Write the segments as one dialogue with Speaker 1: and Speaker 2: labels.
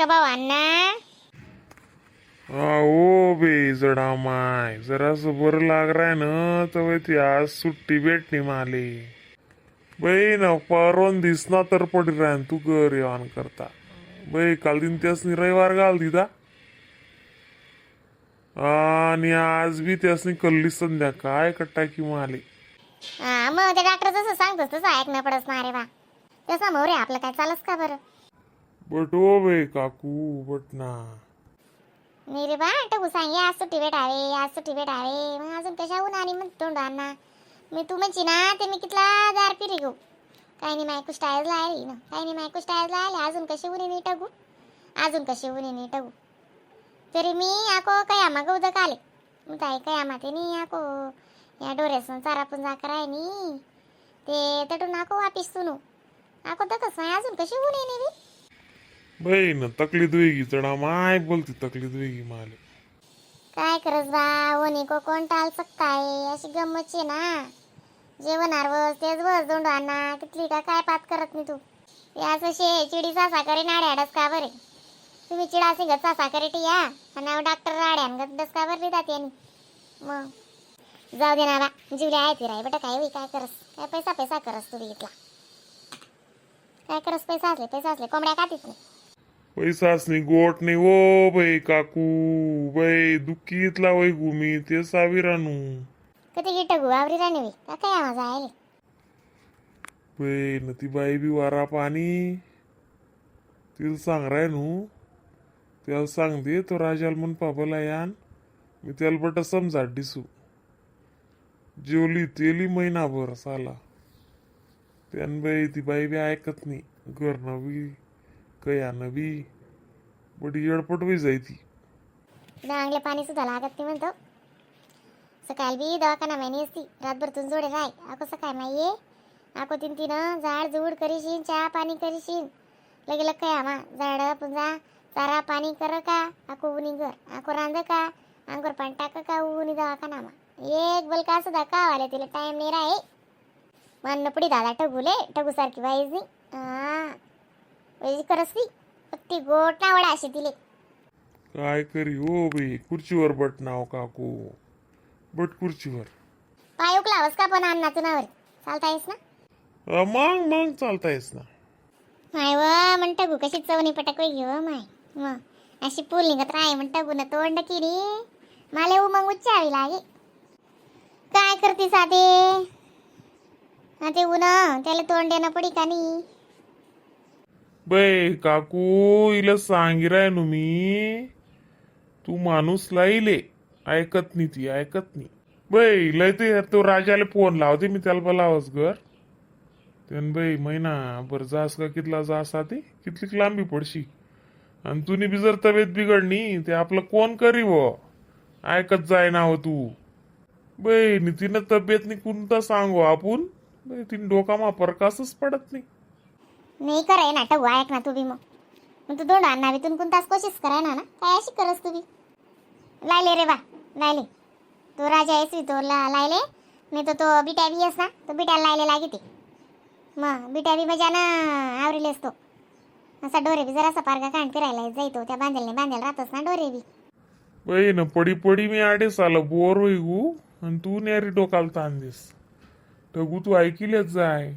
Speaker 1: का भाऊ अण्णा?
Speaker 2: ओ बे जडा माय, जरासं बरं लाग राय ना तर ती आज सुट्टी भेटली माले. बाई ना परवन दिसना तर पडी राय तू घर येवान करता. बाई काल दिन त्यासनी रविवार घाल दिदा आणि आज बी त्यासनी कल्ली संध्या काय कट्टा की माले.
Speaker 1: हा मग ते डॉक्टर जसं सांगतोस तसं ऐकणं पडस ना रे बा. तसं मोरे आपलं काय चालस का बरं?
Speaker 2: बट ओ बे काकू, बट ना.
Speaker 1: नाही रे बा, टकू सांगे आज सुट्टी भेटावे, आज सुट्टी भेटावे. मग अजून कशाहून आणि मग तोंड अण्णा मी तू म्हणची ना ते मी कितला दार पिरी घेऊ. काही नाही माय कुष्टायच लायली ना, काही नाही माय कुष्टायच लायले. अजून कशी उन्ही नाही टगू, अजून कशी उन्ही नाही टगू. तरी मी आको काय आमा गं उदक आले मग ताई काय आमा ते नाही आको या डोऱ्यासून चारा पुंजा कराय नी ते तटून आको वापिस सुनू आको दकच माय अजून कशी उन्ही नाही बी.
Speaker 2: बाई ना तकलीफ वेगळी चढा माय बोलती, तकलीफ वेगळी माले.
Speaker 1: काय करस बा, ओनी को कोण टाल सकताय? अशी गंमत शे ना. जेवण बस तेच बस दोंडो अण्णा कितली का काय पात करत नाही तू. ते असं शे चिडी सासा करे नाड्या डसका बरे. तुम्ही चिडा सिंगत सासा करे टिया आणि डॉक्टर राड्यान गत डसका बरं लिहितात यांनी. मग जाऊ दे ना बा, जिवले आहे ती राय बेटा. काय होई, काय करस, काय पैसा पैसा करस तू बी इथला. काय करस, पैसा असले, पैसा असले कोंबड्या खातीत नाही.
Speaker 2: पैसाच नाही गोट नाही ओ बाई काकू. बाई दुःखी इथला वय गुमी ते साविरानू.
Speaker 1: कधी गिट गु आवरी राणी होई का काय माझा आहे.
Speaker 2: बाई न ती बाई बी वारा पाणी तिला सांग राय नू. त्याला सांग दे तो राजाला म्हण पाबला यान मी त्याला बट समजा दिसू जेवली तेली महिनाभर साला त्यान. बाई ती बाई बी ऐकत नाही, घरनं बी कयानं बी बट येडपट बी जाई ती.
Speaker 1: चांगले पाणी सुद्धा लागत नाही म्हणतो. सकाळ बी दवाखाना माहिती असती रातभर तुन जोडे राय आको. सकाळ माई ये आको तीन तीन झाड झूड करीशीन, चहा पाणी करीशीन, लगे लग काय आमा झाड पुंजा चारा पाणी कर का आको उनी घर आको रांध का अंगोर पाणी टाक का उनी दवाखाना मा. एक बलका सुद्धा का आले तिला टाइम नाही राहे. मन पडी दादा टगुले टगू सारखी बाईज नाही. हा वैजी करस ती ती गोट ना वडा अशी तिले.
Speaker 2: काय करी हो बाई, खुर्चीवर बट नाव काकू, बट खुर्चीवर.
Speaker 1: पाय उकलावस का पण अण्णा तुनावर चालता येस ना?
Speaker 2: मग मग चालता येस ना.
Speaker 1: माय व म्हणता गु कशी चवणी पटक वय घेऊ माय. मग अशी पूल निघत राय म्हणता गु न तोंड किरी माले उमंग उच्चावी लागे. काय करतीस आते आते उन त्याला तोंड देणं पडी का नाही?
Speaker 2: बै काकू, इला सांगिराय नु मी, तू माणूस लाईले ऐकत नाही, ती ऐकत नाही. बै लय ते तो राजाला फोन लावते मी, त्याला बोलावस घर त्यान. बाई महिना बर जास का कितला जास ते कितलीक लांबी पडशी आणि तुनी बी जर तब्येत बिघडणी ते आपलं कोण करी व ऐकत जाय ना हो तू. बै तिनं तब्येत नाही कोणता सांगू आपण? बै तिने डोकामा फरकासच पडत नाही.
Speaker 1: नाही कराय ना टगू, ऐक ना तू बी. मग मग तू दोंड अण्णा बी तुन तास कोशिश कराय ना ना काय अशी करस तू बी. लायले रे बा लायले तो राजा येस तो लायले नाही तर तो बिट्या बी येस ना तो बिट्याला लायले लागे ते. मग बिट्या बी मजा ना आवरीलेस तो असा डोरे बी जरासा पारगा कांड फिरायला जायतो त्या बांधेल नाही बांधेल राहतच ना डोरे बी.
Speaker 2: बाई ना पडी पडी मी आडेस आलं बोर होई गु आणि तू नेरी डोकाला ताण देस. ठगू तू ऐकिलेच जाय.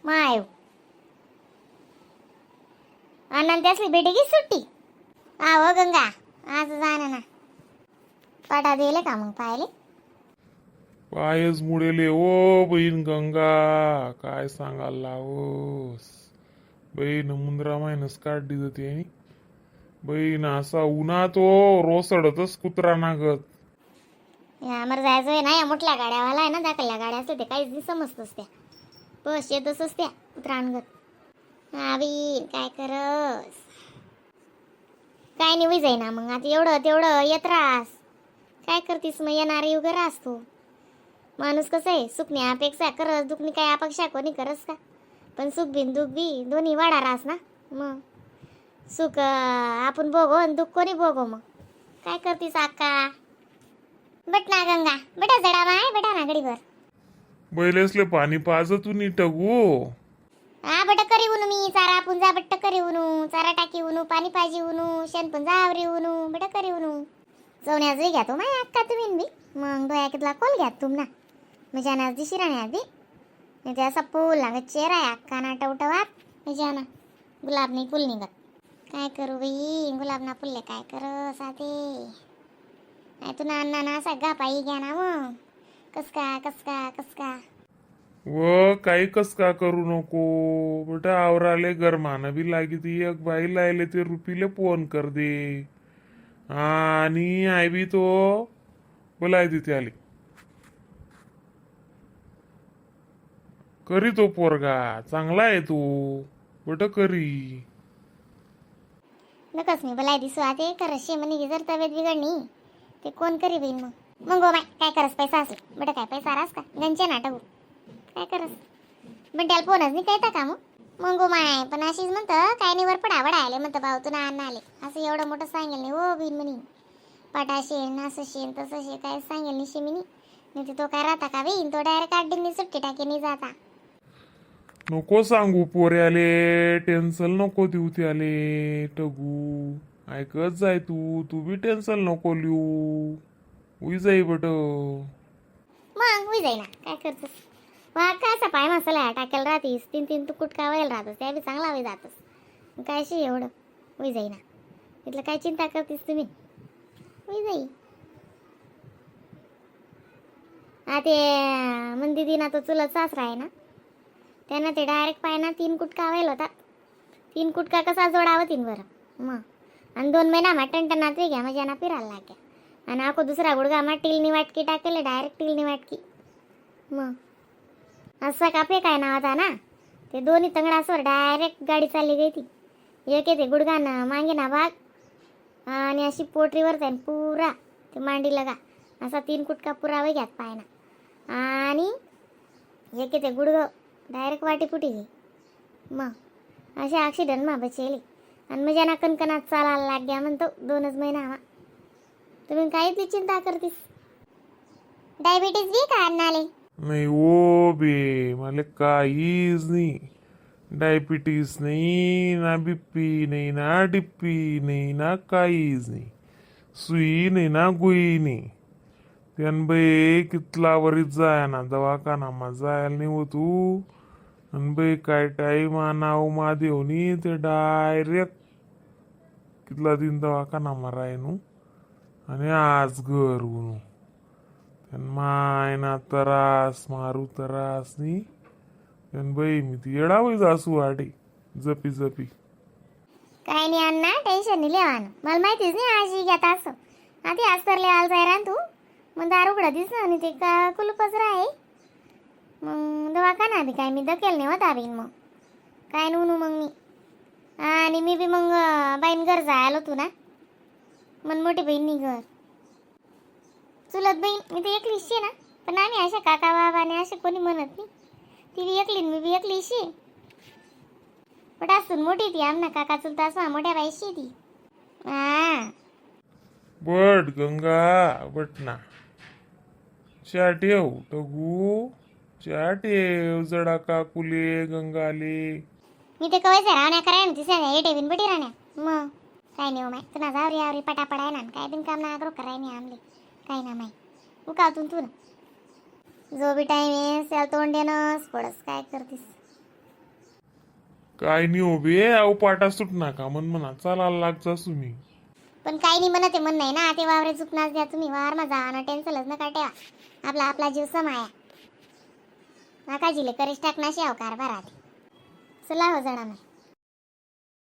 Speaker 1: माय अण्णा त्यासली भेटे की सुट्टी आव गंगा आज जाण ना पाटा दिले का मग पाहिले?
Speaker 2: पायच मुडेले ओ बहीण गंगा, काय सांगायला लावस. बहीण मुंद्रा मायनस काढली जाते आणि बहीण असा उन्हात ओ रोसडतच कुत्रा नागत.
Speaker 1: या आम्हाला जायचं आहे ना. या मोठल्या गाड्यावाला आहे ना दाखल्या गाड्या असल्या ते काहीच नाही समजतोस त्या बस येतच त्या कुत्रांगत. हा बी काय करस, काय नाही होई जाईना मग आता एवढं तेवढं येत रास. काय करतीस मग, येणार येऊ रास तू. माणूस कसं आहे, सुखनी अपेक्षा करस दुखनी काय अपेक्षा कोणी करस का? पण सुख बी न दुःख बी दोन्ही वाढा रास ना. मग सुख आपण भोगो आणि दुःख कोणी भोगो? मग काय करतीस आका? बट ना गंगा बेटा जडा माय बेटा ना गडीभर.
Speaker 2: बैलेसले पाणी पाज तू नी टगू.
Speaker 1: हा बट करी उनू मी चारा पुंजा बट्ट करी उनू, चारा टाकी उनू, पाणी पाजी उनू, शेण पुंजा आवरी उनू, बट करी उनू. चवण्याजरी घ्या तो माय अक्का तुम्ही बी. मग डोया कितला कोल घ्या तुम ना मजाना दिशी राहण्या बी. नाही ते असा फुल लागत चेहरा आहे अक्का ना टवटवात. मजाना गुलाब नाही फुल निघत. काय करू बाई, गुलाब ना फुलले काय कर साते. नाही तू ना अण्णा ना असा गापाई घ्या ना मग कस का कस का कस का.
Speaker 2: व काही कस का करू नको बेटा, आवराले गरमानं बी लागी. ती एक बाई लायले ते रुपीले फोन कर दे आणि I बी तो बोलाय तिथे आली करी. तो पोरगा चांगला आहे तो, बट करी.
Speaker 1: नकस मी बोलाय दिसू आते करस शे म्हणे की जर तब्येत बिघडणी ते कोण करी बहीण मग. मग गो माय काय करस, पैसा असला बट काय पैसा रास का गंचे नाटक काय करस. पण त्याला फोनच नाही कळता का मग. मग गो माय पण अशीच म्हणतं काय नाही वर पडा वडा आले म्हणतं भाऊ तू ना अण्णा आले असं एवढं मोठं सांगेल नाही हो बहीण म्हणे. पाटा शेण असं शेण तसं शे काय सांगेल नाही शेमिनी. नाही तर तो काय राहता का बहीण, तो डायरेक्ट 8 दिन सुट्टी टाके नाही जाता.
Speaker 2: नको सांगू पोऱ्याले, टेन्शन नको देऊ त्याले. टगू ऐकत जाय तू, तू बी टेन्शन नको लिहू, उई जाई बट.
Speaker 1: मग होई जाईना काय करतोस. वा काय असा पाय मसाला टाकेल राहतीस, तीन तीन तू कुटका व्हायला राहतोस, त्या बी चांगला होई जातोस. काय शी एवढं होई जाईना, इथलं काय चिंता करतीस तुम्ही, होई जाई. हा ते मन दिदी ना तो चुलत सासरा आहे ना, त्यांना ते डायरेक्ट पाय ना तीन कुटका व्हायला होता. तीन कुटका कसा जोडावं तीन बरं मग. आणि 2 महिना मा टनटनात घ्या म्हणजे ना फिरायला लाग्या. आणि आको दुसरा गुडघा मा टिलनी वाटकी टाकेल, डायरेक्ट टिलनी वाटकी. मग असा कापे काय नाव होता ना ते दोन्ही तंगडासवर डायरेक्ट गाडी चालली गई ती. एक येते गुडघा ना मागे ना भाग आणि अशी पोटरीवर जाईन पुरा ते मांडी लगा असा तीन कुटका पुरावे घ्यात पायना. आणि एक येते गुडघं डायरेक्ट वाटी फुटी गई. मग अशा ॲक्सिडेंट मा बचेली आणि मग ज्यांना कणकणात चालायला लाग गया म्हणतो 2च महिना हवा. तुम्ही काय इतली चिंता करतीस, डायबिटीज बी का अण्णाले?
Speaker 2: नाही ओ बे, मला काहीच नाही. डायबिटीस नाही ना, बीपी नाही ना, डिप्पी नाही ना, काहीच नाही. सुई नाही ना, गुई नाही. त्यान बाई कितला वरीत जाय ना दवाखाना मा जायला नाही हो तू. आणि बाई काय टाईम आणाव मा देवनी ते डायरेक्ट कितला दिन दवाखाना मा रायनू आणि आज घर उनू. माय ना तरास मारू तरास नी. त्यान बाई मी ती येडावं जासू वाटे जपी जपी.
Speaker 1: काय नाही अण्णा, टेन्शन नाही लेवानं. मला माहितीच नाही आजी घेत असं. आधी आज तर लिहायला जाय रान तू मग दार उघडं दिसलं आणि ते का कुलूपच राहे. मग दवाखाना बी काय मी दकेल नाही होता बिन मग काय नुनू मग मी. आणि मी बी मग बाईन घर जायला होतो ना मन मोठी बहीण नाही घर चुलत बहीण मी तर एकलीच शे ना. पण आम्ही अशा काका बाबाने असे कोणी म्हणत नाही. ती बी एकली न मी बी एकली शे. पण असून मोठी ती आमना काका चुलता असं मोठ्या बाईशी ती हा.
Speaker 2: बट गंगा बट ना चा ठेव टगू, चा ठेव जडा काकुले गंगाले.
Speaker 1: मी ते कवायचं राहण्या कराय ना तिसऱ्या हे टेबिन बटी राहण्या. मग काय नाही हो माय, तुला जावरी आवरी पटापट आहे ना. काय बिन काम ना आग्रो कराय नाही आमले काय ना माय. उकावतून तू ना जो बी टाईम आहे त्याला तोंड देणंच पडस, काय करतीस.
Speaker 2: काय नाही हो बे, अहो पाटा सुट नका मन म्हणा चालायला लागता तुम्ही.
Speaker 1: पण काही नाही म्हणत म्हण नाही ना ते वावरे चुकनाच द्या तुम्ही वावर मा जा ना टेन्शनच नका ठेवा. आपला आपला जीव समाया नका जिले करीश टाकनाशी अहो कारभार आधी. चला हो जणा माय.